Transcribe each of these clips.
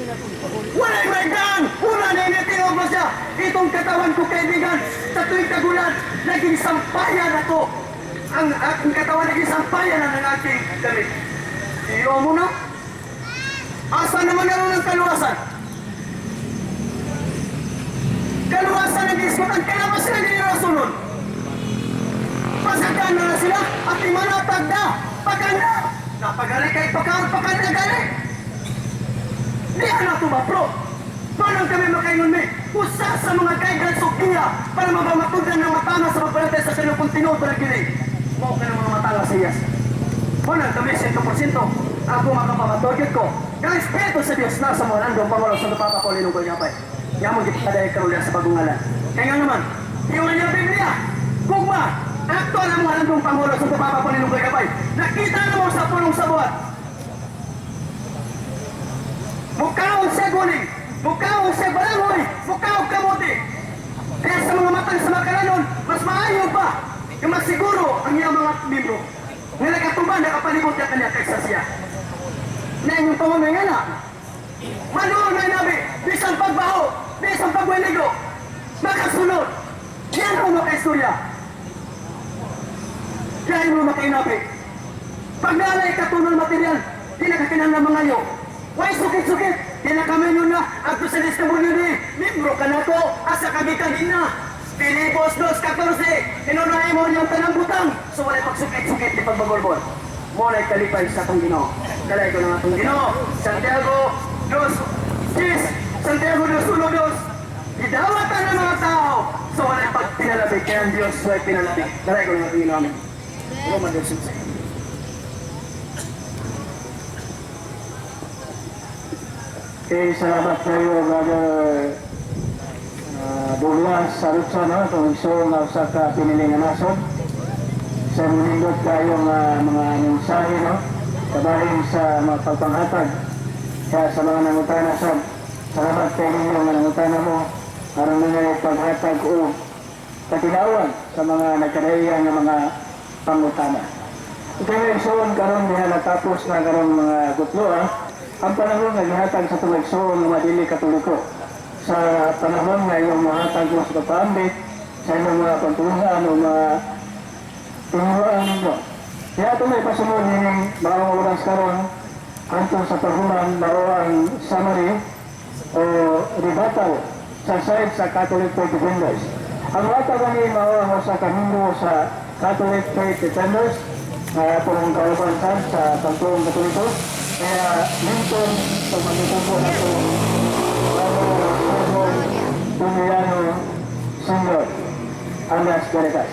Walay breakdown! Una na initinog mo siya! Itong katawan ko, kaibigan, sa tuwing tagulan, naging sampayan ako. Ang aking katawan naging sampayan na ng aking damit. Iyo mo na? Asa naman naroon ang kaluwasan? Kaluwasan ang gisgutan, kaya ba sila ginirasunod? Pasakan na sila at imanatag na! Paganda! Napagari kay pagkaon, paganda gali! Di na ito ba, bro? Paano kami makaingon mi? Usa sa mga guidelines o giya para mabamatudan ng matanga sa pagbalantay sa kanyang kung tinuod ba nagili. Mao ka ng mga matanga sa iyas. Paano kami 100%? Ako makapamatugid ko. Ang Espiritu sa Diyos na sa mga landong Pangulo sa Papa Paulino Gulgapay. Nga mo gipadaay karon sa bagong ngalan. Kaya nga naman, yung kanyang Biblia, gugma, aktual ang mga landong Pangulo sa Papa Paulino Gulgapay. Nakita na mo sa pulong sa buhat. Mukaon siya guling, mukaon siya balangoy, mukaon kamote. Kaya sa mga matang sa makalanon, mas maayo pa yung masiguro ang iyang mga membro. Nga nakatuba, nakapalibot niya kanya kaysa siya. Na inyong pamamayan na. Manuon na nabi, bisan pagbaho, bisan pagwaligo, makasunod. Yan ang makaistorya. Yan mo makainabi. Pag naalay katunol material, di na kakinahanglan mga yo. Way sukit-sukit, di na kami nun na, ang sa ni, membro ka na to, asa kami kanina. Filipos 2:14, hinunahin mo niyang tanang butang, so walay pagsukit-sukit di pagbagolbol. Mo na'y kalipay sa atong Ginoo. Kalay ko ng atong Ginoo. Santiago 2:10, Santiago 2:1-2. Gidawatan ng mga tao, so walay pagpinalabig, kaya ang Diyos ay pinalabig. Kalay ko ng atong Ginoo. Amen. Roman 2:6. Okay, salamat kayo, Brother Douglas Sarutsa, no? Itong iso nga usa ka pinili nga nasod. Sa munindot kayo nga mga mensahe, no? Kabahin sa mga pagpanghatag. Kaya sa mga nangutana sa salamat kayo ninyo nga nangutana mo aron ninyo paghatag o katinawan sa mga nagkadaiyan nga mga pangutana. Okay, igsoon karon diha natapos na karon mga gutlo ah. Ang panahon nga gihatag sa tuig igsoon nga madili Katoliko. Sa panahon nga iyong mahatag mo sa kapaambit sa inyong mga pagtulunan o mga tinuruan ninyo. Kaya ito may pasunod nining maong oras karon hantong sa paghuman mao ang summary o rebuttal sa side sa Catholic Faith Defenders. Ang wata gani mao ang usa ka miyembro sa Catholic Faith Defenders na atong kauban sad sa pagtuong Katoliko. Kaya Linton sa pagtutubo na itong Tumiano Senior Anas Garetas.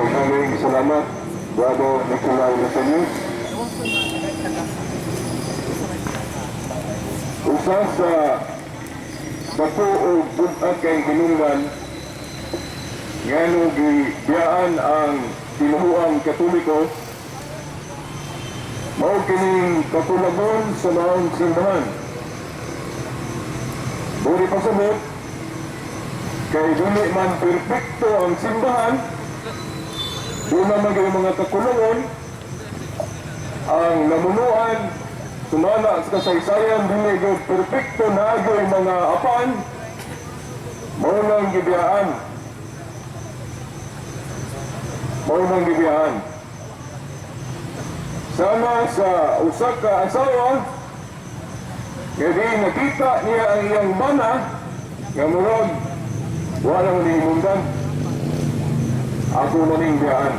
Maraming salamat, Brother Nicolai Rosenius. Usa sa dako o bug-at kay hinungdan ngano gibiyaan ang tinuhuang Katoliko mao kining katulagon sa maong simbahan. Buri pasabot kay dili man perpekto ang simbahan, doon naman kayo mga kakulungon, ang namunuan, sumala sa kasaysayan, dili gyud perpekto na agoy mga apan, mao nang gibiyaan. Mao nang gibiyaan. Sama sa usa ka asawa, nga di nakita niya ang iyang bana, nga murag, wala mo ni. Ako na ning biyaan.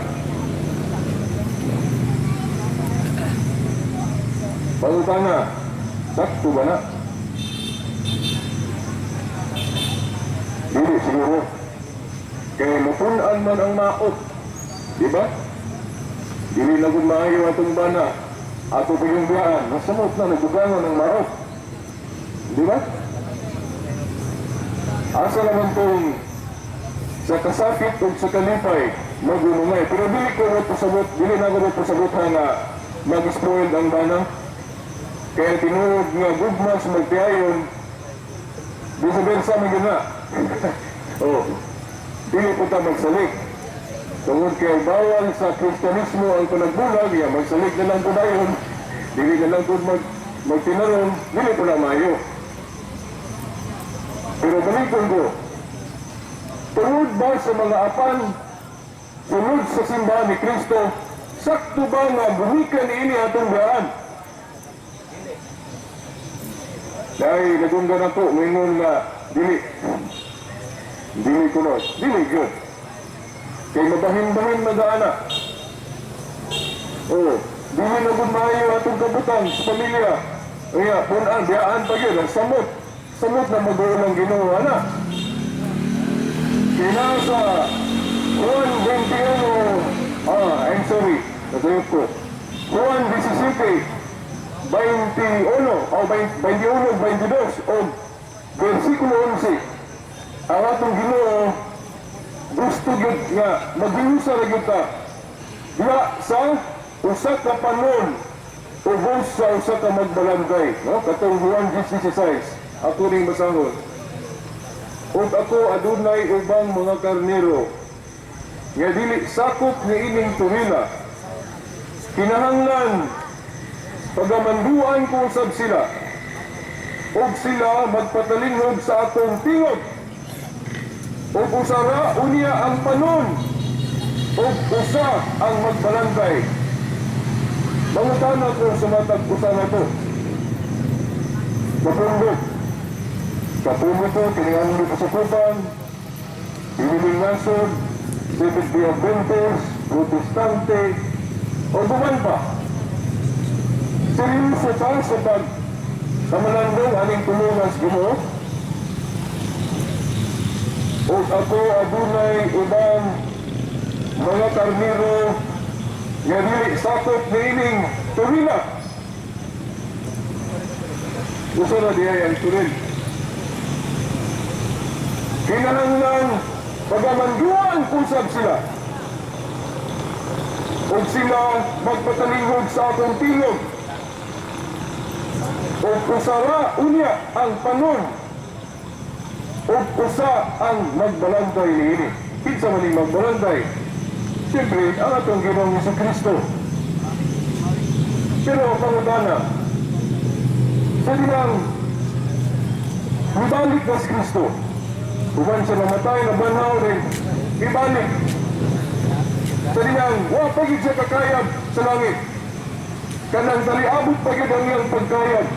Pangutana, sakto ba na? Dili siguro. Kaya mapun-an man ang maot. Di ba? Dili na kung maayo atong bana. Ato pa yung biyaan. Nasamot na, nagdugangan ang maot. Di ba? Asa naman tong sa kasakit o sa kalipay, magunungay. Pero dili ko mo pasabot, dili na ko mo pasabot ha nga mag-spoil ang bana. Kaya tinuod nga gugma sa magtiayon, di sa bensa man gina. Oh, dili po ta magsalik. Tungod kay bawal sa Kristyanismo ang panagbulag, ya magsalig na lang ko dayon, dili na lang ko magtinarong, dili ko na maayo. Pero balikon ko, tungod ba sa mga apan, sulod sa simbahan ni Kristo, sakto ba nga gumikan niini atong daan? Dahil nagunggan ako, ngayon nga, dili. Dili ko no, dili good. Kay mabahin-bahin mag-aana. Oh, dili na gud maayo atong kabutang sa pamilya. Kaya, punan, biyaan pa yun, ang samot. Samot na magulang ang Ginoo, ana. Kaya nasa Juan 21, I'm sorry, nasayop ko. Juan 17, 21, o 21, 22, o versikulo 11. Ang atong Ginoo gusto gyud nga maghiusa ra gyud ta diha sa usa ka panon ubos sa usa ka magbalangay, no? Katong Juan 16. Ako ning basahon: "Ug ako adunay ubang mga karnero nga dili sakop niining turila. Kinahanglan pagamanduan ko usab sila ug sila magpatalinghod sa akong tingog. Ug usa ra unya ang panon ug usa ang magbalangay." Mangutana ko sa matag usa na to. Kapundok. Kapumito, kini ang kasakupan, Piniling Nasod, Seventh-day Adventist, Protestante, o guman pa. Seryoso ta sa pag kamalandong aning tulungan sa Ginoo? "Ug ako adunay ubang mga karnero nga dili sakop niining turila." Usa na diay ang turil. "Kinahanglan pagamanduan usab sila. Ug sila magpatalingog sa akong tingog. Ug usa ra unya ang panon ug usa ang magbalantay niini." Kinsa man ning magbalantay? Siyempre, ang atong Ginoong Hesus Kristo. Pero pangutana, sa dinang ibalik na si Kristo, uban siya namatay, nabanhaw rin, ibalik. Sa dinang, wa pa gyud siya kakayab sa langit. Kanang taliabot pa gyud ang iyang pagkayab.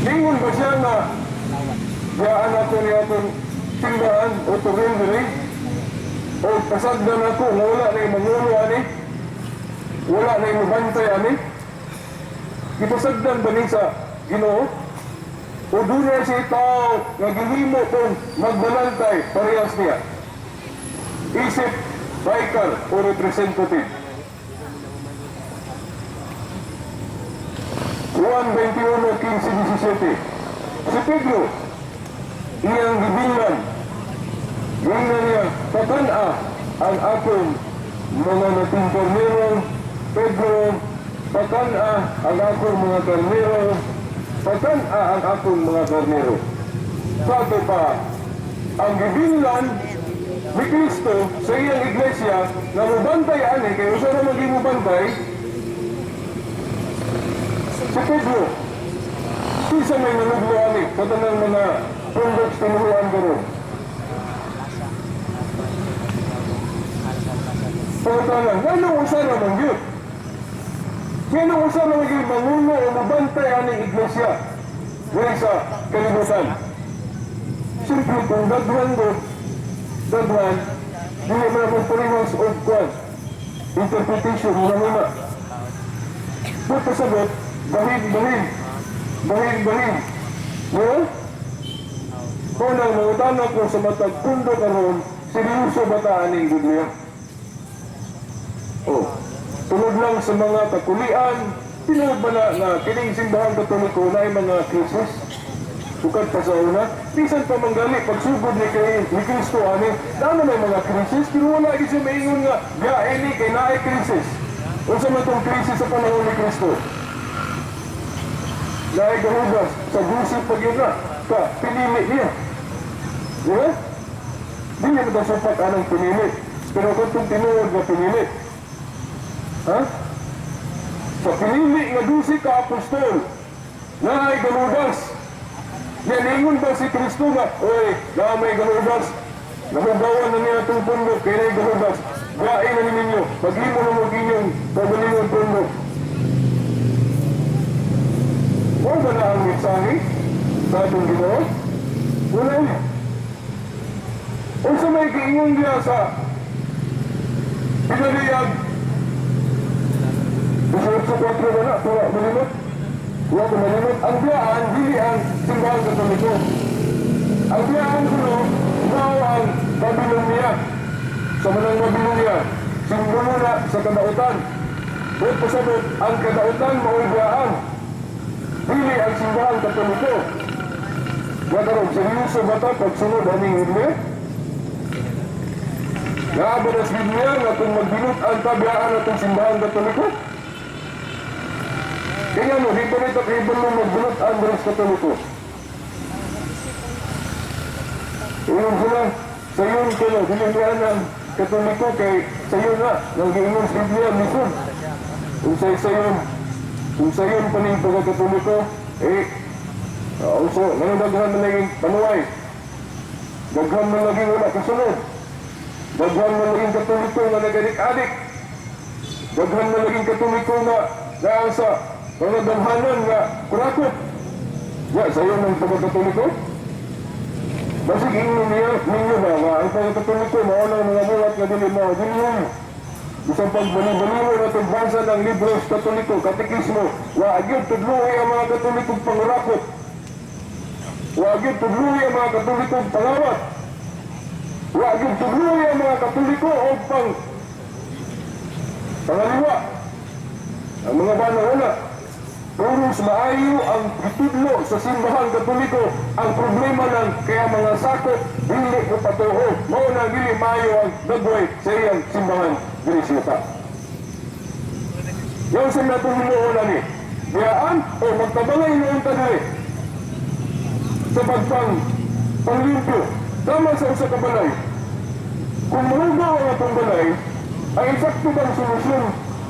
Ningon ba siya nga, biyaan nato niya atong simbahan o turil diri? O pasagdan ako nga wala na mangulo ani? Wala na mabantay ani? Gipasagdan ba ni sa Ginoo? O duna siya tao nga gihimo kung magbalantay parehas niya? Isip vicar o representative. Juan 21, 15, 17. Si Pedro, iyang gibillan, giingnan niya, "Pakan-a ang akong mga nating karnero, Pedro, pakan-a ang akong mga karnero, pakan-a ang akong mga karnero." Sabi pa, ang gibillan ni Kristo sa iyang iglesia nga mubantay ani, kay usa na maging mubantay, si Pedro. Kinsa may nanuglo ani sa tanang mga pundok sa tinuhuan karon? Pangutana, nganong usa na man gyud? Nganong usa na man gyud mangulo o mubantay aning iglesia diri sa kalibutan? Siyempre, kung daghan gud, daghan, dili man ako parehas og kwan. Interpretation, muna muna. Ba't pasagot, bahin, bahin, bahin, bahin. No? Kung nang mangutana ko sa matag pundo karon, seryoso ba ta aning Biblia? Oh, tulod lang sa mga kakulian, tinuod ba na na kining Simbahang Katoliko na mga krisis? Sukad pa sa una, bisan pa manggali pagsugod ni Kristo ani, na may mga krisis, pero wala gyud siya maingon nga biyahe ni kay naay krisis. Unsa man tong krisis sa panahon ni Kristo? Naay gahugas sa gusi pag yun na, ka pinili niya. Di ba? Dili mo supak anang pinili. Pero kung itong tinuod nga pinili, ha? Sa pinili nga 12 ka apostol, naay galudas. Yan, ba si Kristo nga, "Oy, na may galudas, nahugawan na niya itong pundo, kaya na galudas, gain na ninyo, maghimo na mo inyong pagalingon pundo." Wala ba na ang mensahe sa atong Ginoo? Wala eh. Unsa may giingon niya sa pinaliyag 18-4 ba na? Wala malimot. Wala ko malimot. Ang biyaan, dili ang Simbahan Katoliko. Ang biyaan kuno, mao ang Babylonia. Sa manang Babylonia, simbolo na sa kadautan. Buot pasabot, ang kadautan mao'y biyaan. Dili ang Simbahan Katoliko. Nga karon, seryoso ba ta pagsunod aning Biblia? Naa ba na sa Biblia nga kung magbinutan ta, biyaan atong Simbahan Katoliko? Kaya no, di pa rin takriban mo magbinutan diri sa Katoliko. Ingon sila, sayon ko no, dili biyaan ang Katoliko kay sayon na, nang giingon sa Biblia, lisod. Kung say sayon, kung sayon pa ning pagkakatoliko, eh, also, ngayon daghan man laging panuway. Daghan man laging wala kasunod. Daghan man laging Katoliko nga nagadik-adik. Daghan man laging Katoliko nga naa sa mga gamhanan nga kurakot. Ya, sayon ang pagkakatoliko? Basig ingon niya, ninyo ba nga ang pagkakatoliko mao nang mga buhat nga dili mao, dili yun. Bisan pagbali-baliwo na pagbasa ng libros Katoliko, katekismo, wa gyud tudluhi ang mga Katolikong pangurakot. Wa gyud tudluhi ang mga Katolikong pangawat. Wa gyud tudluhi ang mga Katoliko og pangaliwa. Ang mga bana wala. Puros maayo ang gitudlo sa Simbahan Katoliko. Ang problema lang kaya mga sakop dili ko patuo. Mao na dili maayo ang dagway sa iyang simbahan diri sa yuta. Yan sa natong himuon ani. Biyaan o magtabangay noon ta diri sa pagpang panglimpyo. Tama sa usa ka balay. Kung mahugaw ang atong balay, ang eksakto bang solusyon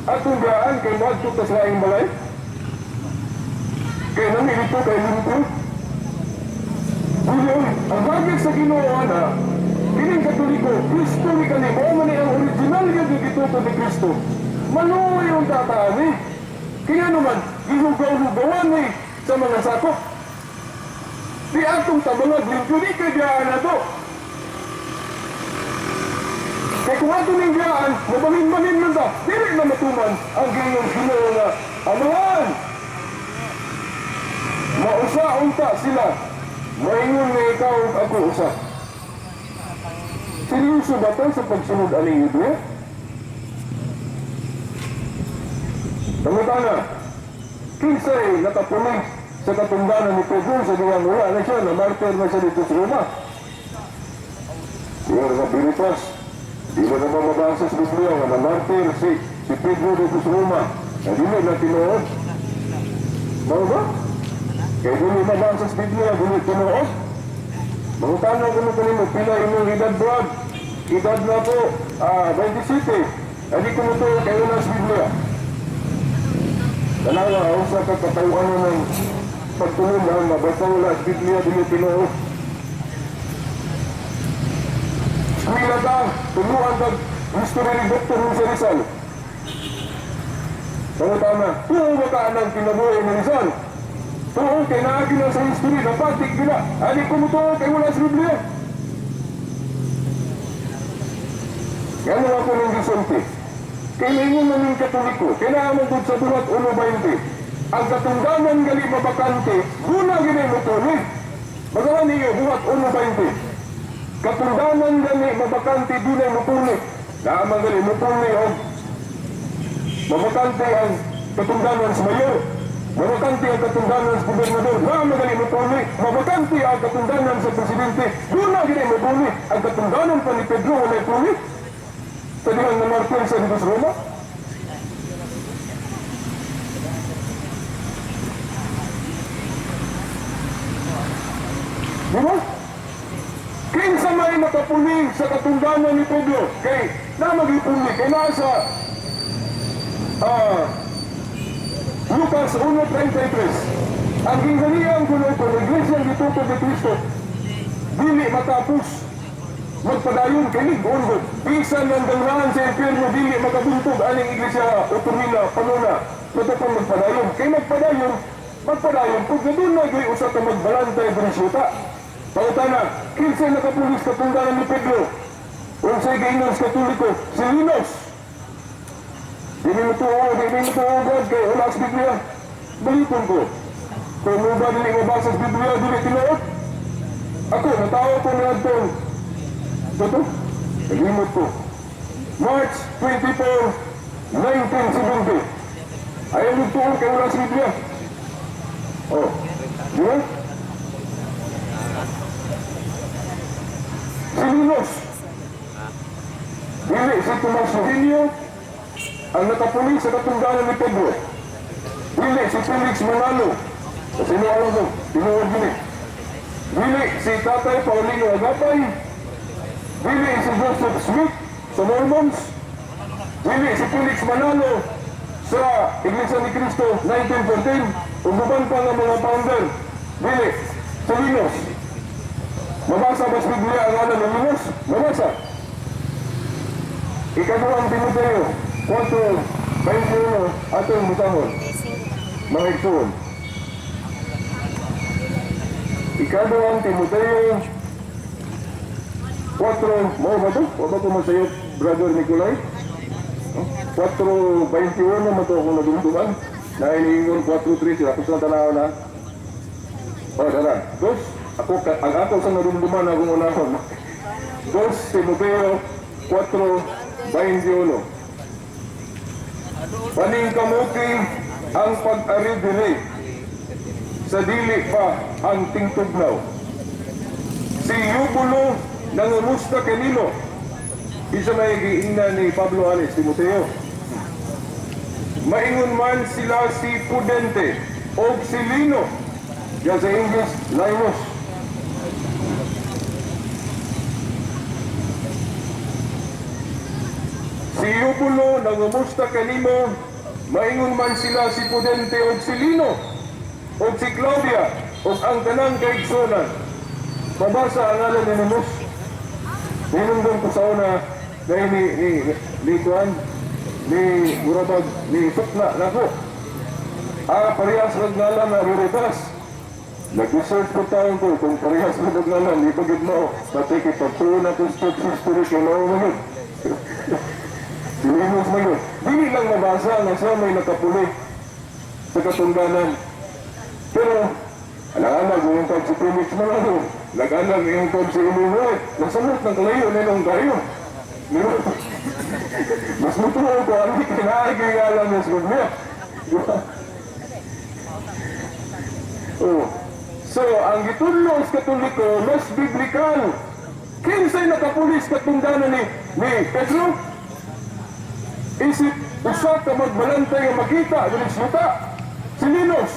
atong biyaan kay moadto ta sa laing balay? Kaya nami ito kay limpyo. Dili, ang bagay sa Ginoo na kining Katoliko, Kristo ni kani, mao man ni ang original nga gituto ni Kristo. Maluoy ang tataan eh. Kaya naman, gihugaw-hugawan ni sa mga sakop. Di atong tabangag limpyo, di kay biyaan na to. Kaya kung ato ning biyaan, mabalin-balin man ta, dili na matuman ang giingon Ginoo nga Amahan. Mausa unta sila, maingon nga ikaw ug ako usa. Seryoso ba ta sa pagsunod aning Biblia? Pangutana, kinsay nakapuli sa katungdanan ni Pedro sa diyang wala na siya, na martyr na siya dito sa Roma? Iya nga Veritas, di ba naman mabasa sa Biblia nga na martyr si Pedro dito sa Roma, na dili na tinuod? Mao ba? Kaya dili mabasa sa Biblia, dili tinuod? Mangutana ko mo kanimo, pila imong edad, Brad? Edad na po, 27. Adi ko mo to, kayo na sa Biblia. Tanawa, usa ka katawhan ng pagtulong na basta wala sa Biblia, dili tinuod. Eskwela ka, tuluan ka, history ni Dr. Jose Rizal. Pangutana, tuo ba ka ng kinabuhi ni Rizal? Tuo, kay naagi na sa history, napatik gila. Adi ko mo tuo, kay wala sa Biblia. Yan ang ako ng gisulti. Kay maingon man yung Katoliko, kailangan mo sa Buhat 1:20. Ang katungdanan gali mabakante, guna gini mo tuloy. Bagawa niyo, Buhat 1:20. Katungdanan gali mabakante, dunay mo tuloy. Naamang gali mo tuloy og mabakante ang katungdanan sa mayor. Mabakante ang katungdanan sa gobernador. Naamang gali mo tuloy. Mabakante ang katungdanan sa presidente. Duna gini mo tuloy. Ang katungdanan pa ni Pedro walay tuloy. Sa dihang na martir sa dito sa Roma. Di ba? Kinsa may nakapuli sa katungdanan ni Pedro? Kay naa man puli kay naa sa Lucas 1:33. Ang ginganiyang kuno ko, Iglesia gitutob ni Kristo, dili matapos, magpadayon kay lig-on. Bisan ng danghaan sa impyerno dili makabuntog aning iglesia o tumila panuna. Matapang magpadayon. Kay magpadayon, magpadayon pag doon na usa ka magbalantay diri sa. Pangutana, kinsay nakapulis katungdanan ni Pedro? Unsay giingon sa Katoliko? Si Linus. Dili mo tuo, dili mo tuo God kay wala sa Biblia. Balikon ko. Kung mo ba dili mabasa sa Biblia, dili tinuod? Ako, natawo ko na itong ito, nalimot ko. March 24, 1970. Ayaw mo tuon kay wala sa Biblia. Oh, di ba? Si Linus. Dili si Tomas Eugenio ang nakapuli sa katungdanan ni Pedro. Dili si Felix Manalo. Sino alam ko? Tinuod gini. Dili si Tatay Paulino Agapay. Dili si Joseph Smith sa Mormons. Dili si Felix Manalo sa Iglesia ni Cristo 1914. Ug uban pa nga mga founder. Dili si Linus. Mabasa ba sa Biblia ang ngalan ni Linus? Mabasa. Ikaduhang Timoteo 4:21 atong basahon. Mga igsoon. Ikaduhang Timoteo 4, mao ba to? Wa ba ko masayop, Brother Nicolay? 4:21 mo to akong nadumduman. Nainiingon 4:3, ako sa tanaw na. Oh, dara. Dos, ako, ang ako sa nadumduman akong unahon. 2 Timoteo 4:21. Paningkamuti ang pag-ari diri sa dili pa ang tingtugnaw. Si Eubulo nangumusta kanino. Isa may giingnan ni Pablo Alis, Timoteo. Maingon man sila si Pudente o si Lino. Yan sa English, Linus. Si Eubulo nangumusta kanimo, maingon man sila si Pudente o si Lino o si Claudia o ang tanang kaigsunan. Mabasa ang ngalan ni Linus. Ninundong ko sa una na ni Kuan, ni Murabag, ni Sukna, nako. Ah, parehas rag ngalan na ruritas. Nag-research ko taon ko kung parehas rag ngalan, di ba gid mo? Pati kay pagtuon na kong church history kay mao man yun. Si Linus man yun. Dili lang mabasa nga siya may nakapuli sa katungdanan. Pero, alang-alang yung tag si Felix Manalo, alang-alang yung tag si Emilio, nasamot ng kalayo na nung kayo. Mas mutuo ko, ang kinaagi nga lang yung Biblia. Di ba? Oh. So, ang gitudlo sa Katoliko, mas biblikal. Kinsay nakapulis katungdanan ni Pedro? Isip, usa ka magbalantay nga makita diri sa yuta. Si Linus.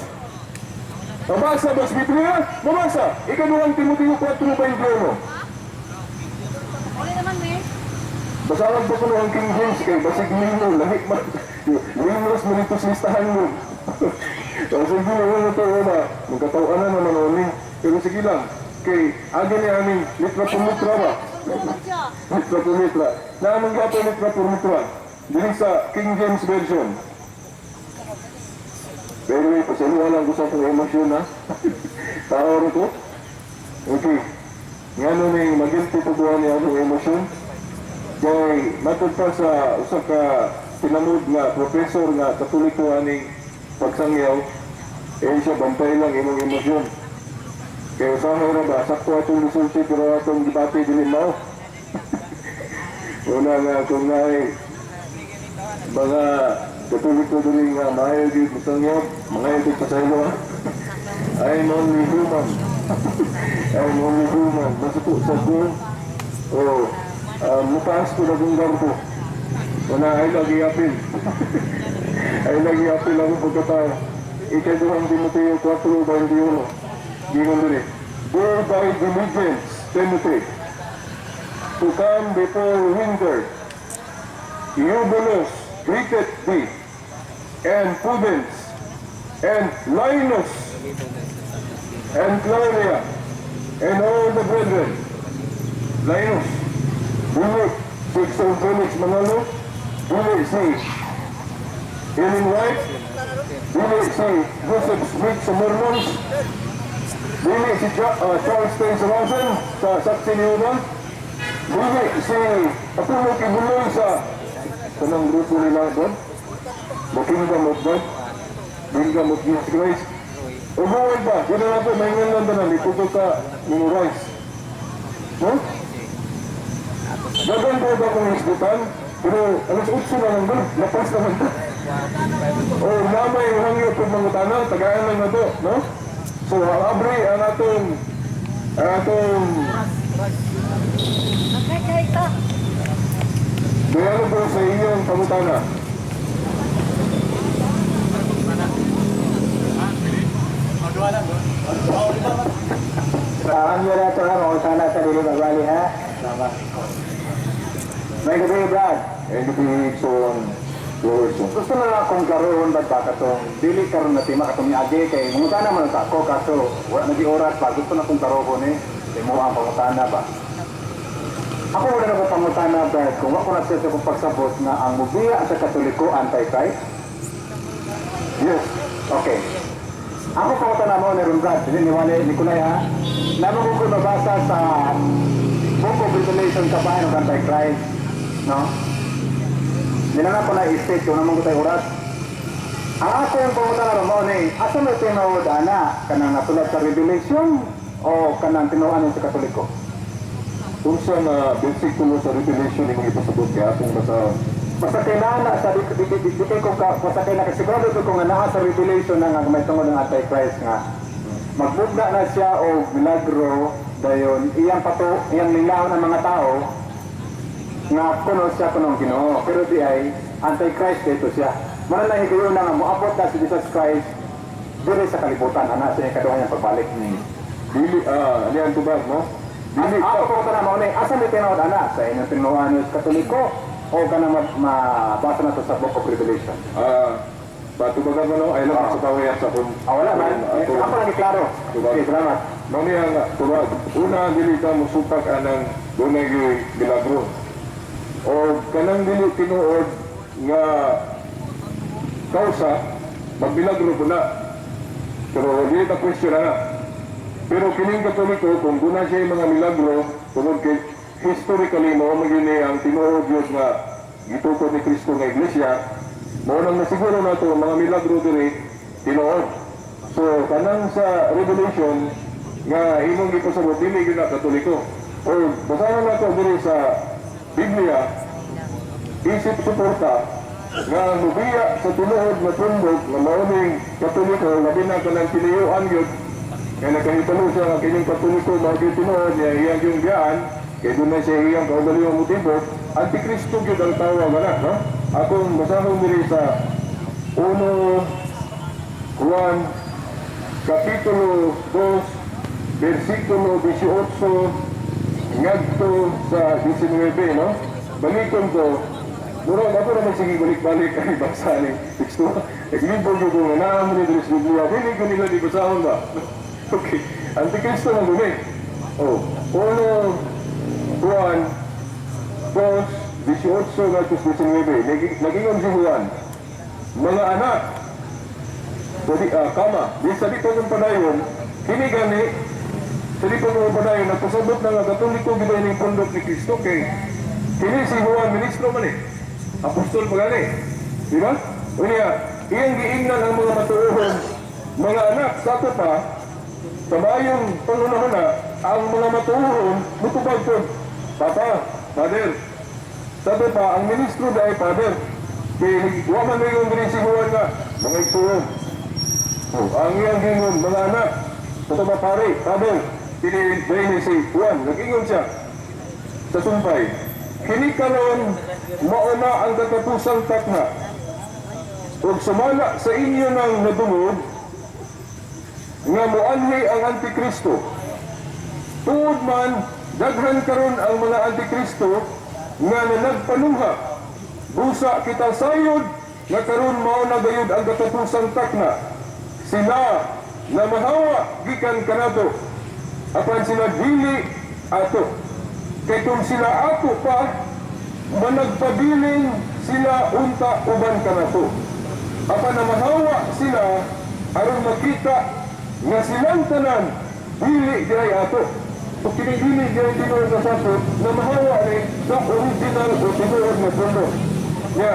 Mabasa ba sa Biblia? Mabasa. Ikaduhang Timoteo 4:21. Uli naman, Mir. Basahan ba ko ang King James kay basig Lino, lahi man. Linus mo dito sa listahan mo. So, sige, ano to, una, magkatawa na naman uli. Pero sige lang, kay agi ni aming litra por litra ba? Litra por litra. Naamang gato litra por litra. Dili sa King James Version. Pero way, pasaluhan lang ko sa akong emosyon ha. Tao rin ko. Okay. Ngano ning magilty po ko ni akong emosyon? Kay matod pa sa usa ka tinamod nga professor nga Katoliko aning pagsangyaw, eh siya bantay lang imong emosyon. Kay usahay ra ba, sakto atong gisulti pero atong gibati dili mao. Una nga kung naay mga Katoliko diri nga maayo gyud mosangyaw, mga gyud pasaylo ha. I'm only human. I'm only human. Masuko sa ko. Oh, mutaas ko na kong garbo. Wala ay lagi apil. Ay lagi apil ako pagkatao. Ikaduhang Timoteo 4:21. Gingon diri. Do thy diligence, Timothy. to come before winter. Eubulus greeteth thee, and Pudens, and Linus, and Claudia, and all the brethren. Linus, dili si Sir Felix Manalo, dili si Ellen White, dili si Joseph Smith sa Mormons, dili si Charles Taze Russell sa Saksi ni Jehovah, dili si Apollo Quiboloy sa kanang grupo nila doon, the Kingdom of God, Kingdom of Jesus Christ. O buhay pa, yun na po, may lang tanan, ito ka memorize. No? Dagan po ba akong isgutan? Pero alas 8 na lang doon, lapas naman to. O namay hangyo po mga tanang, tagaan lang na to, no? So, ang abri ang atong Nakakaita. dialogo sa iyong pangutana. Ang yun ito ha, mangutana sa dili magbali ha. Tama. May gabi, Brad. And the so Lord. Gusto na lang akong karoon ba ba katong dili karon na tema katong niagi kay mangutana man sa ako kaso wala na oras pa, gusto na kong karoon eh kay mo ang pangutana ba. Ako wala na ko pangutana, Brad, kung wako na siya sa kong pagsabot nga ang mubiya sa Katoliko anti-Christ. Yes. Okay. Ako pangutana mo ni ron, Brad, dili ni Wale Nicolay ha. Namo ko mabasa sa Book of Revelation kabahin ng Antichrist, no? Nila na ko na i-state kung naman ko tayo oras. Ang ako yung pangutana ron mo ni, asa mo tinuod ana? Kanang nasulat sa Revelation o kanang tinuohan sa Katoliko? Unsa na bersikulo sa Revelation imong ipasabot kay atong basahon? Basta kay naa sa di di di, di, di ko ka basta kay nakasigurado ko nga naa sa Revelation na nga may tungod ng Antichrist nga magbugna na siya og milagro, dayon iyang pato iyang lilahon ang mga tao nga kuno siya kunong Ginoo, pero di ay Antichrist dito siya. Mara lang higayon na nga moabot na si Jesus Christ diri sa kalibutan ana sa iyang kaduha niyang pagbalik. Dili ah, tubag, no? Dili Ako ko na mao ni, asa may tinuod ana, sa inyong tinuohan sa Katoliko o kanang mabasa na to sa Book of Revelation? Patubagan mo, no? Ay lang sa kawayan sa kung Ah, wala man. Eh, ako lang klaro. Tubag. Okay, salamat. Mao niya nga tubag. Una, dili ka musupak anang dunay milagro. O kanang dili tinuod nga kausa magmilagro po na. Pero dili ta question na. Pero kining Katoliko, kung duna siya mga milagro, tungod kay historically mao man gyud ni ang tinuod gyud nga gitukod ni Kristo nga iglesia, mao nang nasiguro nato ang mga milagro diri tinuod. So kanang sa Revelation nga imong gipasabot, dili gyud na Katoliko. O basahan nato diri sa Biblia isip suporta nga ang mubiya sa tinuod nga pundok nga mao ning Katoliko, labi na kanang tinuyuan gyud nga nakahibalo siya nga kining Katoliko mao gyud tinuod niya iyang yung biyaan kay doon na siya iyang kaugalingong motibo, Antikristo gyud ang tawag ana, no? Akong basahon diri sa 1 Juan Kapitulo 2 versikulo 18 ngadto sa 19, no? Balikon ko. Murag ako naman, sige, balik-balik ay basa ni teksto. Naglibog ko nga naa mo ni diri sa Biblia. Dili ko nila di basahon ba? Okay. Antikristo na guni. Oh, 1 Juan 2, 18 ngadto sa 19. Nagingon si Juan, "Mga anak," so di, kama, di sa di pa kong padayon, kini gani, sa di pa kong padayon, nagpasabot na nga Katoliko gid ning pundok ni Kristo kay kini si Juan ministro man eh. Apostol pa gani. Di ba? Unya, iyang giingnan ang mga matuohon, "Mga anak," sa ato pa, sa mayong pangunahon ang mga matuohon, mutubag po, "Papa, Father." Sabi pa, ang ministro dahil Father. Kay wa man may yung si Juan nga, "Mga igsuon." Oh, ang iyang gingon, "Mga anak," ito ba pare, Father, kini dahil si Juan, nag-ingon siya sa sumpay, "Kini karon mauna ang katapusang takna. Ug sumala sa inyo nang nadungog nga muanhi ang Antikristo. Tuod man, Daghan karon ang mga antikristo nga nagpanuha. Busa kita sayod nga karon mao na gayud ang katapusang takna. Sila na mahawa gikan kanato, apan sila dili ato. Kay kung sila ato pa, managpabilin sila unta uban kanato. Apan na mahawa sila aron makita nga silang tanan dili diay ato. O kini dili diay tinuod sa sakop na mahawa ni sa original o tinuod nga pundo. Nya,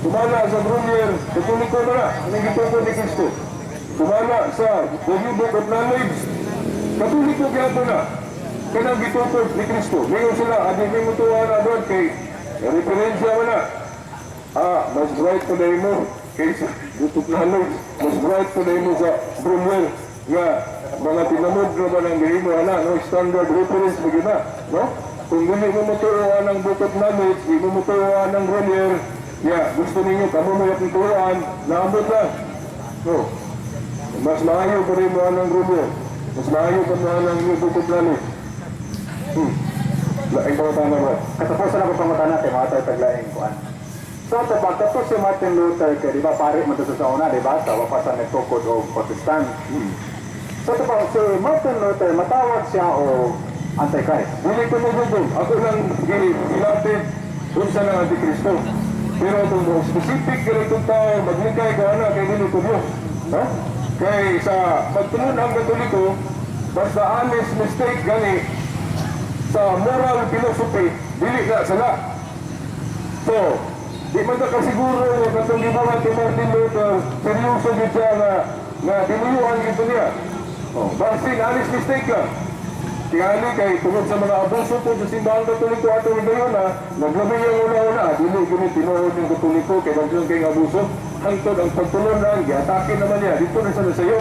kumana sa Grolier, Katoliko na na, ang gitukod ni Kristo. Kumana sa The New Book of Knowledge, Katoliko gyapon na. Kanang gitukod ni Kristo. Ngayon sila, adi mo tuwa na doon kay referensya mo na. Mas bright pa na mo kaysa Book of Knowledge. Mas bright pa na mo sa Grolier nga mga tinamod na ba ng gahimo ana, no? Standard reference ba gina, no? Kung dili mo mutuoan ang Book of Knowledge, di mo mutuoan ang Grolier, ya, gusto ninyo kamo mo yung tuoan, naambot lang. No. Mas maayo pa rin mo ang Grolier. Mas maayo pa mo ang New Book of Knowledge. Laing pangutana ba? Katapusan ako pangutana kay mga tayo taglaing kuan. So ito, pagkatapos si Martin Luther, kay di ba pare man to sa una, di ba? Sa wapasan nagtukod og Protestant. So ito pa, si Martin Luther, matawag siya og Antichrist? Dili ko mo-Google. Ako lang gilapit unsa ng Antikristo. Pero kung mo specific ganitong tao, maglikay ko ana kay dili ko Diyos. Ha? Kay sa pagtulon ang Katoliko, basta honest mistake gani sa moral philosophy, dili na sala. So, di man ka kasiguro nga katong gibuhat ni Martin Luther, seryoso gid siya nga nga tinuyuan gid niya. Oh, basin honest mistake lang. Tingali kay tungod sa mga abuso po sa Simbahang Katoliko atong higayon na naglabi yung una-una, dili gini tinuod yung Katoliko kay daghan kay abuso. Hangtod ang pagtulunan, giatake naman niya dito na sa nasayo.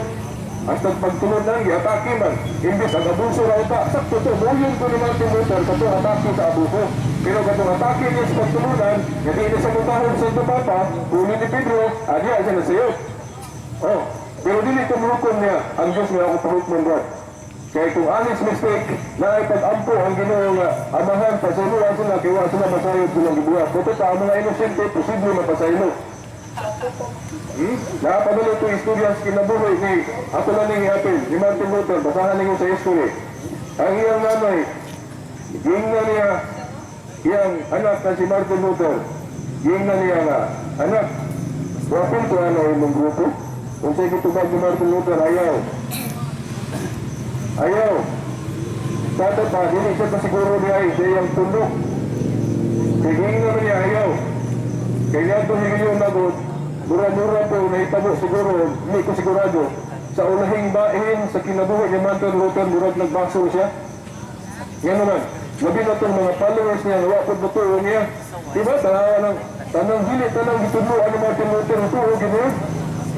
Hasta pagtulunan, giatake man. Imbis ang abuso raw ta, sakto to, muyon ko ni Martin Luther katong atake sa abuso. Pero katong atake niya sa pagtulunan, nga di na sa mutahon sa Santo Papa, huli ni Pedro, adya siya nasayo. Oh, pero dili ko muhukom niya ang Diyos nga ako pahukman, Brad. Kaya kung honest mistake na ay pag-ampo ang Ginoo nga Amahan, pasayloan sila kay wa sila masayod silang gibuhat. Buto sa ang mga inosente, posible mapasaylo. Napadalo ito istorya sa kinabuhi ni ako lang ning iapil ni Martin Luther, basahan ninyo sa history. Ang iyang nanay, giingnan niya iyang anak na si Martin Luther. Giingnan niya nga, "Anak, wapil ko ano imong grupo." Kung sa'y gitubag ni Martin Luther, "Ayaw. Ayaw." Sa pa, dili siya kasiguro niya ay siya iyang puno. Kaya giingnan niya, "Ayaw." Kaya nga ito higayon nagod, mura-mura po nahitabo siguro, hindi ko sigurado, sa ulahing bahin sa kinabuhi ni Martin Luther, murag nagbasol siya. Nga naman, labi na itong mga followers niya, nawa po butuo niya. Diba, tanawa ng, tanang dili, tanang gitudloan ni Martin Luther, tuo gino.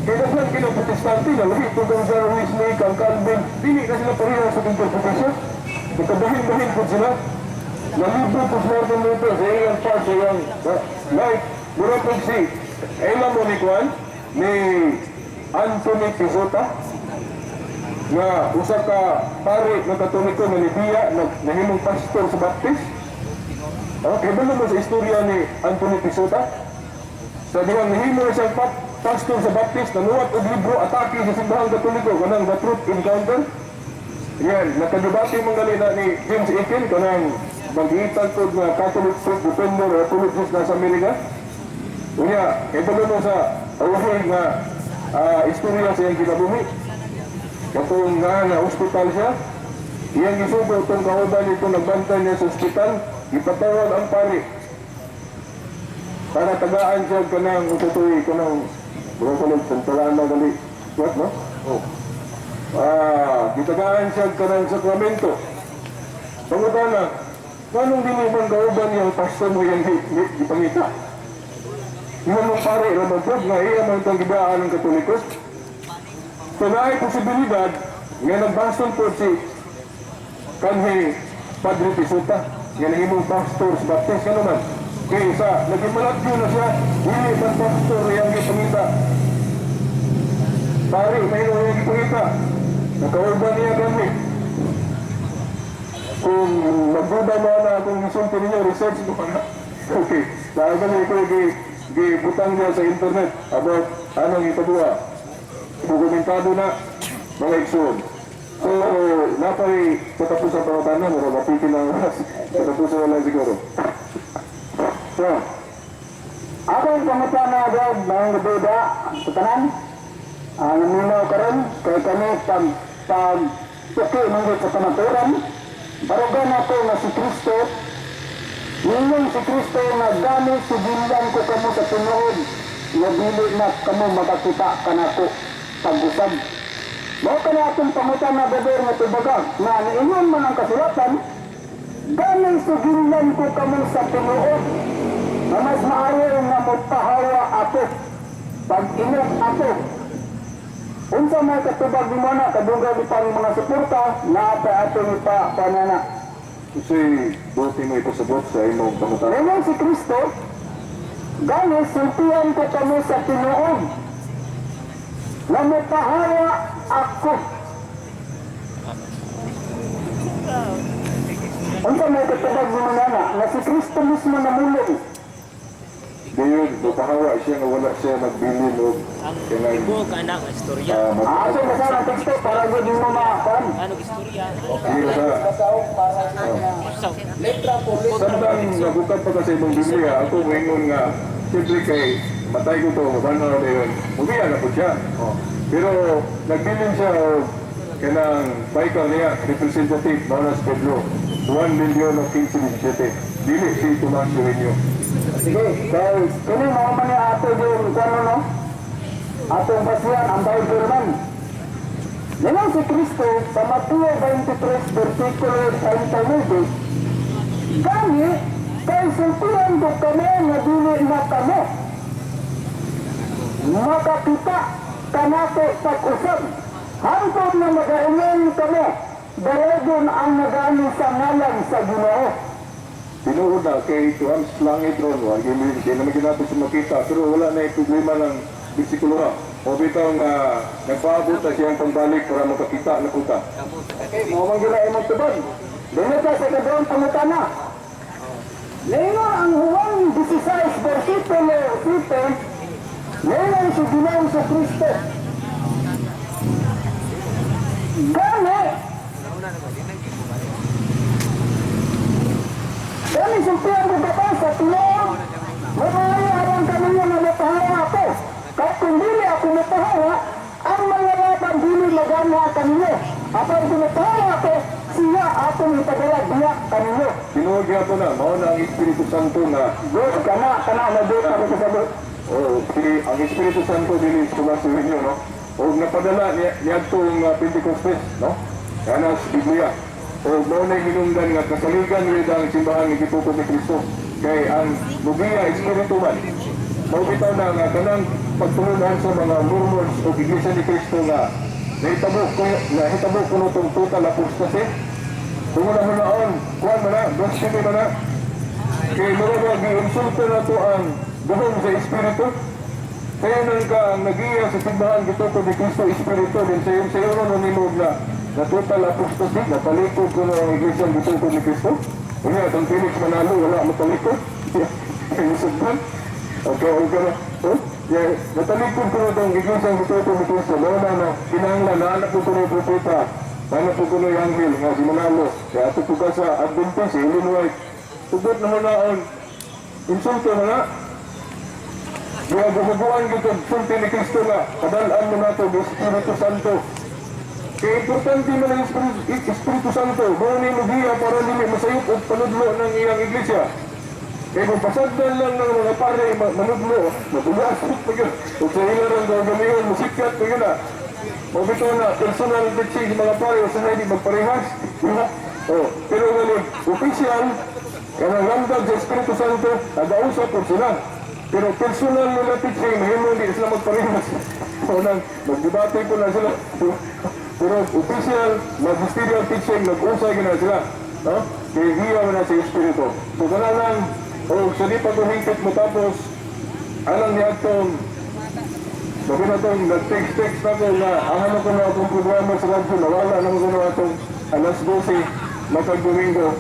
Kaya daghan kina Protestante, na lahi itong kang John Wesley, kang Calvin, dili na sila pareha sa interpretasyon. Nagkabahin-bahin po sila. Nalibo po si Martin Luther sa iyang part, sa iyang life. Mura po si, alam mo ni Juan, ni Anthony Pizota, nga usa ka pare nga Katoliko nga nibiya na nahimong pastor sa Baptist. Okay, kabalo mo sa istorya ni Anthony Pizota? Sa dihang nahimo na siyang pastor sa Baptist, nanuwat og libro atake sa Simbahang Katoliko kanang The Truth Encounter. Yan, nakadebate man gali na ni James Akin, kanang mag-iitag ko nga Catholic Truth Defender o apologist na sa Amerika. Unya, kabalo mo sa away nga istorya sa iyang kinabuhi? Katong nga na ospital siya, iyang gisugo itong kauban nito nagbantay niya sa ospital, ipatawag ang pari para tagaan siya kanang ututoy, kanang bro santalaan na gali. What, no? Oh. Gitagaan siya kanang sakramento. Pangutana, nganong dili man kauban niyang pastor mo yung gipangita? Nganong pare ra man pod nga iya man itong gibaan ng Katoliko? So naay posibilidad nga nagbasol po si kanhi Padre Pisuta nga nahimong pastor sa Baptist, ano man. Kay sa naging malagyo na siya, dili man pastor iyang gipangita. Pare, may iyang gipangita. Nakauban niya kami. Kung magduda mo na akong gisulti ninyo, research mo na. Okay. Dahil kami ko gibutang niya sa internet about anong itabuha. Dokumentado na mga igsoon. So, napay katapusan pangutana, mura mapiti na ang oras. Katapusan na lang siguro. So, ako ang pangutana dog, mga duda, sa tanan, ang naminaw karon kay kami pag pag tuki manggod sa kamaturan, barugan ako nga si Kristo, ningon si Kristo nga gani sugilan ko kamo sa tinuod, nga dili na kamo makakita kanako pag-usab. Mao kana atong pangutana, brother, nga tubaga, nga niingon man ang kasulatan, gani sugilan ko kamo sa tinuod, na mas maayo nga mopahawa ako pag inot ako. Unsa may katubag nimo na kadugay pang mga suporta na pa atong ipa panana? Kasi buti mo ipasabot sa imong pangutana. Ngayon si Kristo, gani sultian ko kamo sa tinuod na mopahawa ako. Unsa may katubag nimo na nga si Kristo mismo namulong? Dayon, mapahawa siya nga wala siya nagbilin og Ang kanang tibuok anak ang istorya. Ato basa ang teksto para gud nimo maapan. Ano istorya? Sige sa Usaw. Samtang nagukad pa ka sa imong Biblia, ako moingon nga siyempre kay matay ko to, mabanaw na yun. Mubiya na po siya. Oh. Pero nagbilin siya og kanang biker niya, representative, Manas Pedro, 1 million of 1517. Dili si Tomas Eugenio. Sige, kay kini mao man ni ato yung kuno no. Atong basihan ang Bible man. Ngayon si Kristo sa Mateo 23 versikulo 39, gani kay sultian ko kamo nga dili na kamo makakita kanako pag-usab hangtod na magaingon kamo, dalagon ang nagani sa ngalan sa Ginoo. Tinuod na kay tuang sa langit ron, wa di naman ginato siya makita, pero wala na yung problema ng bersikulo ha. O bitong nagpaabot na siyang pambalik para makakita na puta. Okay, mao man gila imong tubag. Dili ka sa kaduhang pangutana. Ningon ang Juan 16 versikulo 7, ningon si Ginoong sa Kristo, gani, gani sultian ko ba sa tinuod, maayo aron kami nga mapahawa ako. Kay kung dili ako mapahawa, ang mga laban dili magana kanino. Apan kung mapahawa ako, siya atong ipadala diya kanino. Tinuod gyapon na, mao na ang Espiritu Santo nga Good, kana, kana, na-good ako kasabot. Oh, si ang Espiritu Santo dili sa Tomas Eugenio, no? Og napadala niya niadtong Pentecostes, no? Kana sa Biblia. Og mao na hinungdan nga kasaligan with ang simbahan ni gitukod ni Kristo. Kay ang mugiya espiritu man. Mao bitaw na nga kanang pagtulunan sa mga Mormons o Iglesia ni Kristo nga nahitabo kuno tong total apostasy. Kung wala hunaon, kuan man na, blasphemy man na. Kay mura ba giinsulto na to ang gahom sa Espiritu? Kaya nang ka ang nagiya sa simbahan gitukod ni Kristo Espiritu din sa iyong sayo na nimog na na total apostasy, natalikod ko na ang iglesia gitukod ni Kristo. Unya, itong Felix Manalo, wala matalikod. Isugban. Okay na. Oh, yeah, natalikod ko na itong iglesia gitukod ni Kristo. Mao na na, kinahanglan, naanak ko ko na yung propeta. Naanak ko ko na yung anghel nga si Manalo. Kaya ato po ka sa Adventist, si Ellen White. Tugot na hunaon, insulto na nga. Kaya gumaguan gito, sulti ni Kristo nga, padalaan mo nato, ng Espiritu Santo. Kaya importante man ang Espiritu Santo, mao ni mugiya para dili masayop og panudlo ng iyang iglesia. Kaya kung pasagdan lang ng mga pare, manudlo, mabulasok pa yun. Kung sa ila rin gagamihan, musikat pa yun na. O bitaw na, personal teaching sa mga pare, o sa hindi magparehas. Diba? Oh, pero ngayon, official, kanang ramdam sa Espiritu Santo, nag-ausap po sila. Pero personal nila teaching, mahimo hindi sila magparehas. O nang, magdebate po na sila. Pero official, magisterial teaching, nag-usay na sila. No? Kaya hiya mo na sa Espiritu. So, kana lang, o sa di pa guhingkit mo tapos, alang niya itong, sabi na itong, nag-text-text na ko na, ang ano ko na akong programa sa radyo, nawala naman ko na itong alas 12. Matag Domingo.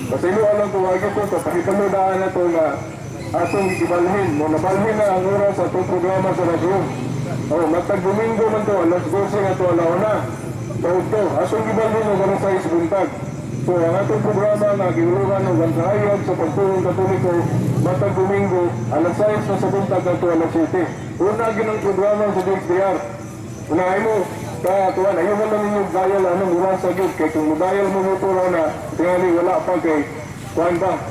Pasayloa lang ko, wagi ko, kapahibalo daan na to nga atong gibalhin. Mo nabalhin na ang oras sa atong programa sa radyo. Oh, matag Domingo man to, alas 12 nga to, alauna. Taog to, atong gibalhin og alas 6 buntag. So, ang atong programa nga giulungan og ang kahayag sa pagtuong Katoliko, matag Domingo, alas 6 na sa buntag to alas 7. Una ginang programa sa DXDR. Unahin mo, kaya tuwan, ayaw mo lang inyong dial anong oras gyud kay kung mo-dial mo mo na, tingali wala pa kay kuan ba,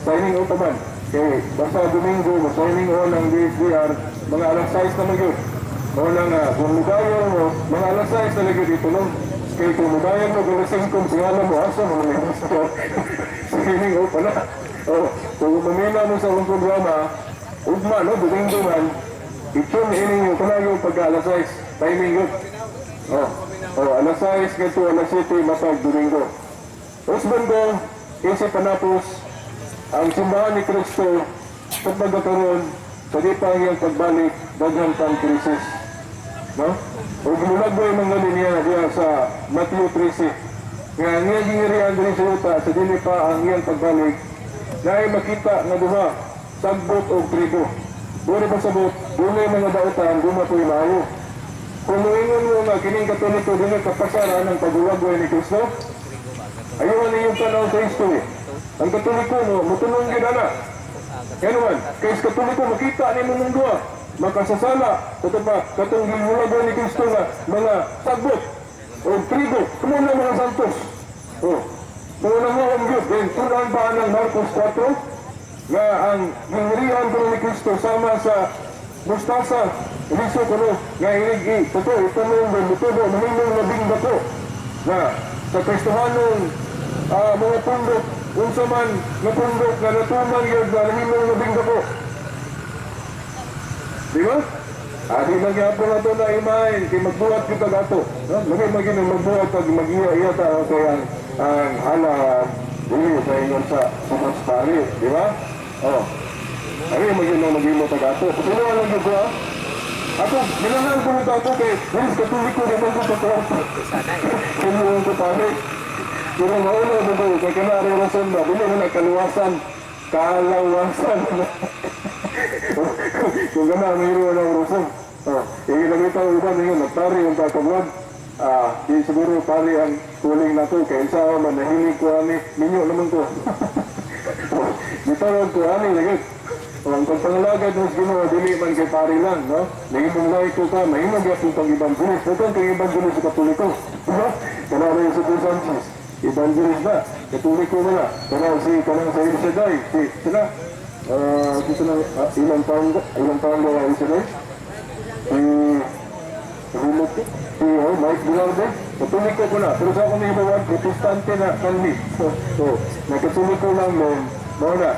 signing out man. Kay basta Domingo, mo-signing on ang DXDR, mga alas 6 naman gyud. Mao na nga, kung mo-dial mo, mga alas 6 na lagi dito no. Kay kung mo-dial mo, alas 5, singala mo, asa mo naman signing out pala. Oh, kung mamina mo sa akong programa, ugma no, Domingo man, i-tune in ninyo, kanayo pagka alas 6, timing yun. Oh, alas 6 ngadto alas 7 matag Domingo. Usbon ko, isip panapos, ang simbahan ni Kristo sa pagkakaroon, sa di pa ang iyang pagbalik, daghan pang krisis. No? O gumulagboy mga linya diya sa Matthew 13. Nga ang iyang gingirian diri sa yuta sa dili pa ang iyang pagbalik, naay makita nga duha, sagbot og trigo. Dili ba sabot, dunay mga dautan, duma po'y maayo. Kung moingon mo nga kining Katoliko dili kapasaran ang pagulagway ni Kristo, ayaw ninyong tanaw sa history. Ang Katoliko mo, mutulong gyud ana. Kaya naman, kay sa Katoliko makita ni mong duha, makasasala, ito pa, katong gihulagway ni Kristo nga mga sagbot o trigo, kamo na mga santos. Oh. Kung na mo ang gyud, then tunan pa ng Marcos 4, nga ang gingirian ko ni Kristo sama sa mustasa, liso ko no, nga inig i, totoo, itunong ba, mutubo, mahimong labing dako, na sa Kristohanong mga pundok, unsa man nga pundok nga natuman yun na nahimong labing dako. Di ba? Adi man gyapon ato na imahin, kay magbuhat kita dato. No? Lagi magin ang magbuhat pag mag-iya-iya ta kay ang hala dili sa ingon sa sumos pari, di ba? Oh. Ari magin ang maghimo ta dato. Sino lang gyud ko ah? Ako, ginangal ko nito ako kay Diyos Katoliko naman ko sa kwarto. Kinuha ko pare. Pero mauna mo ko, kay kanari rason ba, dili mo na kaluwasan. Kalawasan. Kung gana, mayroon ang rason. Oh, yung nakita ko iba ngayon, nagpari yung kakabwag. Di siguro pari ang tuling na ko, kay isa man, nahilig ko ani, minyo naman ko. Oh, gitawag ko ani, lagi. Oh, ang pagpangalagad mo sa Ginoo, dili man kay pari lang, no? Nahimong laiko ka, mahimong gyapon kang evangelist. Ito kang evangelist sa Katoliko. Diba? Kanara yung sa Dos Sanchez. Evangelist na. Katoliko na na. Kanang si, kanang sa El Shaddai. Si, sila. Si sila, ilang taon ba ang El Shaddai? Si, Rumot ko. Si, oh, Mike Velarde. Katoliko ko na. Pero sa akong nahibawan, Protestante na, kanli. So, nakatoliko lang mo. Mao na.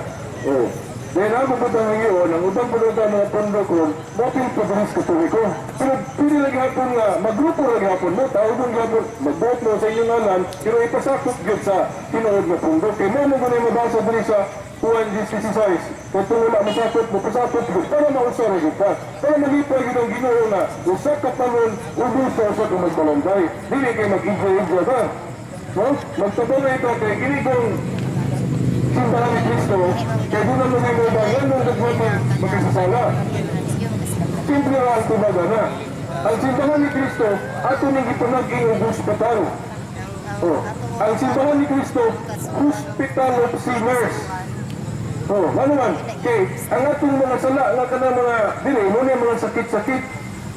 Oh. Dahil ako po itong ngayon, ang ubang po ito mga pondo ko, mapil pa sa Katoliko. Pero pili lang hapon nga, magrupo lang hapon mo, tawag hapon, magbuot mo sa inyong ngalan, pero ipasakop gyud sa tinuod nga pundo. Kay mo mo gani mabasa diri sa Juan 16, kung wala masakop mo, pasakop gyud, para mausa ra gyud ka. Para malipay gyud ang Ginoo nga, usa ka palon, ubos sa usa ka magbalanday. Dili kay mag-igya-igya ba? No? Magtabangay ka kay kini kong simbahan ni Kristo, kay doon ang mga ba, yan ang nagmati magkasasala. Simple ra ang tubaga na. Ang simbahan ni Kristo, ato ning gipanag-ing og hospital. Oh, ang simbahan ni Kristo, hospital of sinners. Oh, ano man, kay ang atong mga sala nga kana mga dili mo ni mga sakit-sakit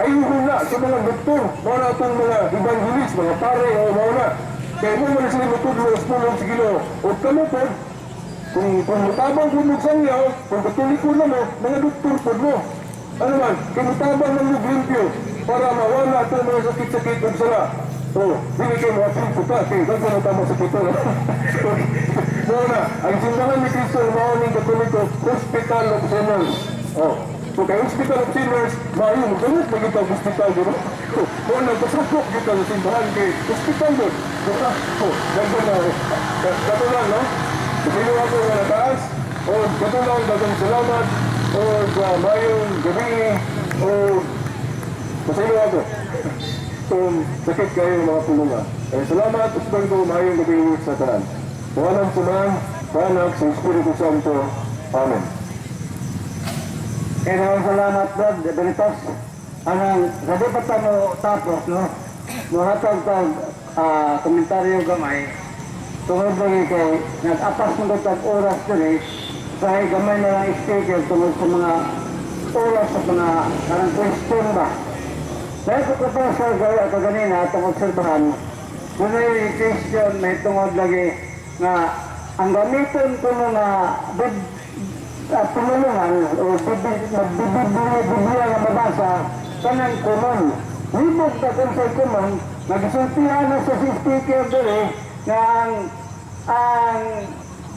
ay na sa mga doktor, mao na atong mga evangelist, mga pare o mao na. Kay mo man sila motudlo sa pulong sa Ginoo. O kamo pod, kung mutabang po mo sa inyo, kung Katoliko na mo, mga doktor po mo. Ano man, kung mutabang ng limpyo para mawala itong mga sakit-sakit ug sala. Oh, dili kayo mga po ta, kay daghan na tama sa pito. Mao na, ang simbahan ni Kristo mao ning Katoliko, Hospital of Sinners. Oh, so kay Hospital of Sinners, maayo mo gamot magita og hospital, di ba? Mao na pasakop gyud sa simbahan kay hospital doon. Diba? Oh, daghan na. Kato lang, no? Sino ako nga nataas? O kato lang, daghang salamat. O mayong gabi. O pasilo ako. Kung sakit kayo mga pulunga. Eh, salamat, usbang ko, mayong gabi sa tanan. Ngalan sa Amahan, sa Anak, sa Espiritu Santo. Amen. Kaya maraming salamat, Brad Benitez. Anang, sa di pa ta mo tapos, no? Muhatag tag komentaryo gamay. Tungod lagi kay nag-apas mo tag oras diri, dahil gamay na lang speaker tungod sa mga oras sa mga kanang question ba. Dahil ko pa sa gaya kaganina atong obserbahan, dunay question may tungod lagi nga ang gamiton ko nga pulungan o magbibibili nga mabasa kanang common. Libog na kung sa common, nagsultihan na sa speaker diri nga ang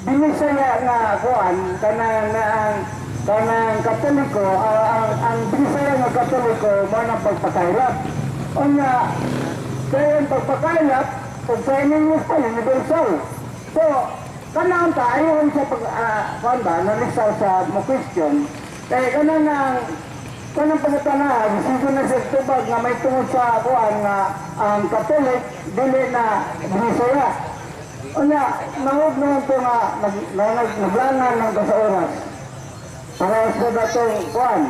binisaya nga kuan kanang na ang kanang Katoliko, ang Binisaya nga Katoliko mao nang pagpakaylap. Unya kaya ang pagpakaylap ug sa English pa universal. So kanang ta ayon sa pag kuan ba nalisal sa mo question kay kanang ang kanang pangutana sigo na sa tubag nga may tungod sa kuan nga ang Catholic dili na Binisaya. Unya nahog naman to nga naglangan ng sa oras. Para sa datong kuan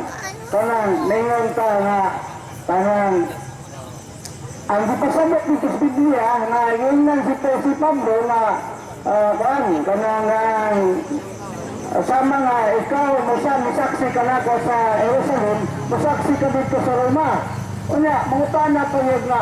kanang ningon ta nga kanang ang gipasabot dito sa Biblia nga yun lang si Pablo nga kuan kanang ang sama nga ikaw musaksi ka nako sa Jerusalem, musaksi ka dito sa Roma. Unya mangutana pa yun nga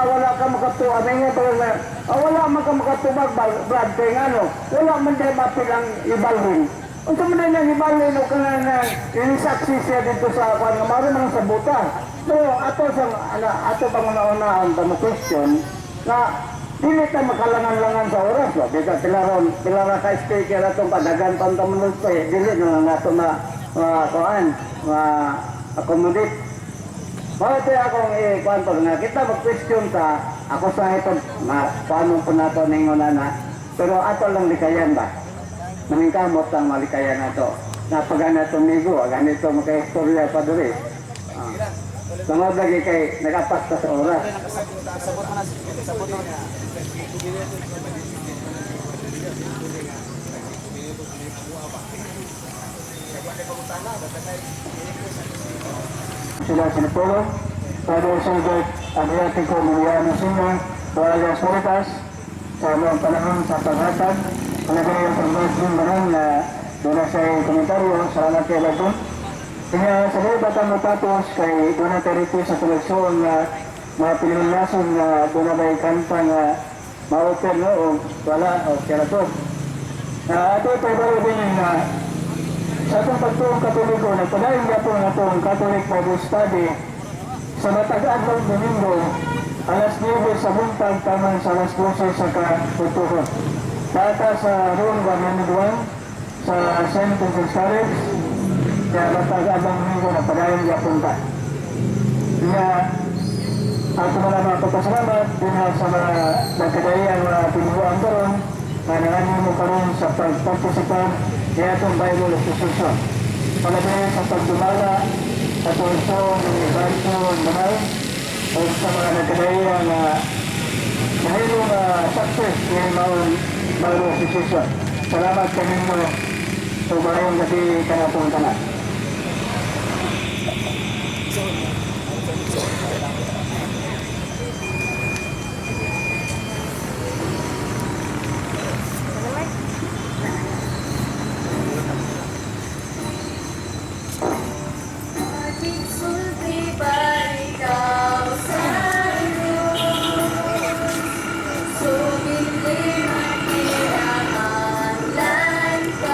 wala ka makatuwa nga pa yun nga wala man ka makatubag Brad, kay ngano wala man day mapil ang ibalhin. Unsa man day nang ibalhin o kanang na inisaksi siya dito sa kuan nga maro man sa buta. So ato sa ana, ato bang una-unaan ba mo question nga dili ta makalangan-langan sa oras ba di ka pila ron pila ra ka speaker atong padagan pa ang tamunod pa eh. Dili na lang nato ma kuan ma accommodate. Mao ito akong i-kuan pa nga kita mag-question ta ako sa ito ma kuan po nato ningon na pero ato lang likayan ba maningkamot ang malikayan nato napagana nato migo ganito makaistorya pa diri. Tungod lagi kay nagapas ta sa oras. Sila sinipolo, Father Silbert Adriatico Mariano Sr., Wala Soritas, sa mga panahon sa paghatag, palagay ang pag-virgin manon na doon na sa komentaryo, salamat kay Lagun. Kaya sa mga batang matapos kay doon na tayo sa kolekson na mga pililason na doon na may kanta nga ma-open no, o wala o kerato. Ato tayo din na sa atong pagtuong Katoliko, nagpadayon gyapon ang atong Catholic Bible Study sa matag adlaw Domingo, alas 9 sa buntag tamang sa alas 12 sa kaputuhon. Bata sa room 101 sa St. Vincent's College, kaya matag adlaw Domingo nagpadayon gyapon ta. Nga ato mga mga pagpasalamat din sa mga nagkadayang mga pinuhuan karon nga nanganyo mo karon sa pagpartisipar sa atong Bible Association. Palagay sa pagdumala sa turso ni Barto Manal o sa mga nagkadayang nga nahilo nga success ni Maong Bible Association. Salamat kaninyo ug maayong gabi kanatong tanan. Sulti pa ikaw sa Diyos, sumili man ka,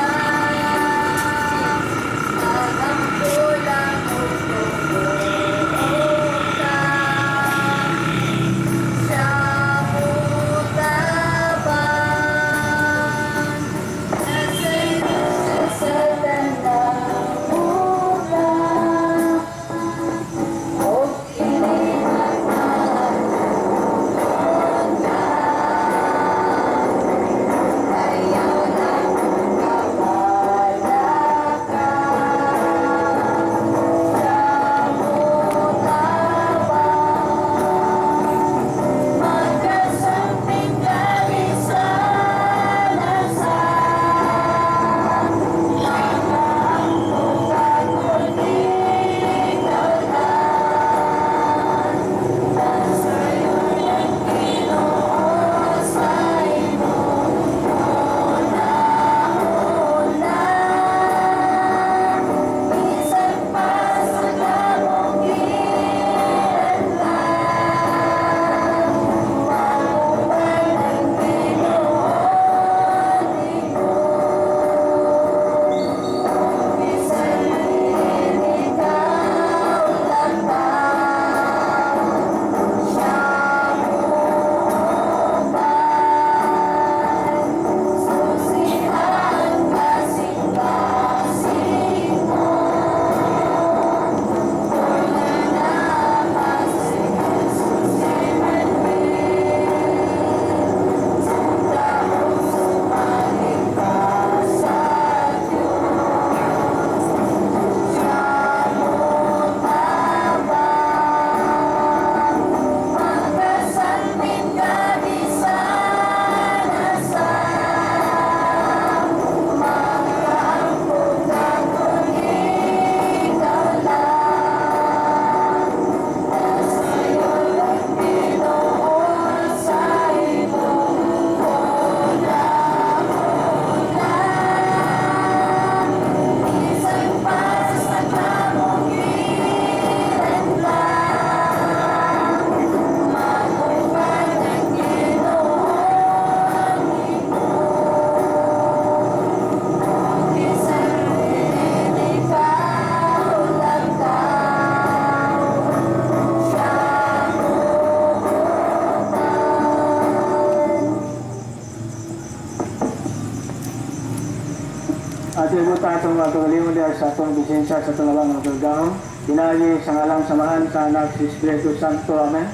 atong mga kagalingon diha sa atong bisensya sa atong labang mga gagahom. Pinaagi sa ngalan sa Amahan, sa Anak, sa Espiritu Santo. Amen.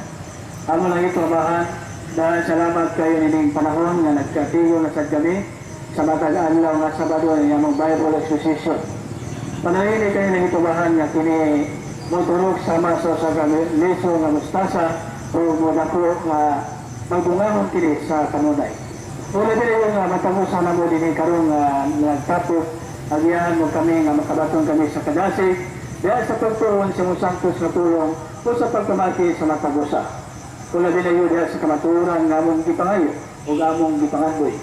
Amo lang ito, Amahan, dahil salamat kayo nining panahon nga nagkatigo na sad kami sa matag adlaw nga Sabado nga among Bible exposition. Panahili kayo ng itubahan nga kini moturok sama sa sa liso nga mustasa o modako nga magbungahon kini sa kanunay. Ula dili nga matagusan na mo dinhi karon nga nagtapok, agiyahan mo kami nga makabaton kami sa kadasig diha sa pagtuon sa imong santos nga pulong o sa pagpamati sa matagusa. Ula dili diha sa kamatuoran nga among gipangayo ug among gipangandoy.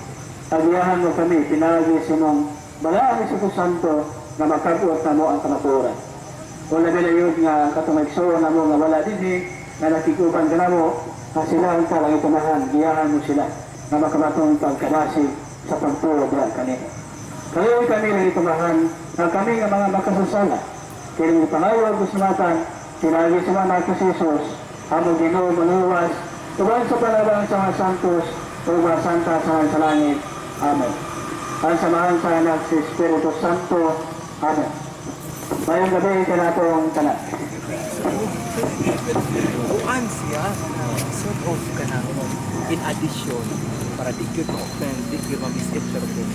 Agiyahan mo kami pinaagi sa imong balaang Espiritu Santo nga makabot namo ang kamatuoran. Wala dili nga katong igsoon namo nga wala dinhi nga nakikuban ka namo nga sila ang talang itumahan, giyahan mo sila nga makabatong pagkadasig sa pagtuo diha kanimo. Kayo kami lang itumahan nga kami nga mga makasasala. Kini ipangayo og sumatan, pinaagi sa mga si Jesus, among Ginoo manuwas, uban sa panabang sa mga santos, ug mga santa sa langit. Amen. Ang samahan sa Anak sa Espiritu Santo. Amen. Maayong gabii kanatong tanan. Kuan siya, sort of kanang in addition para di gyud ma-offend, di gyud ma-misinterpret.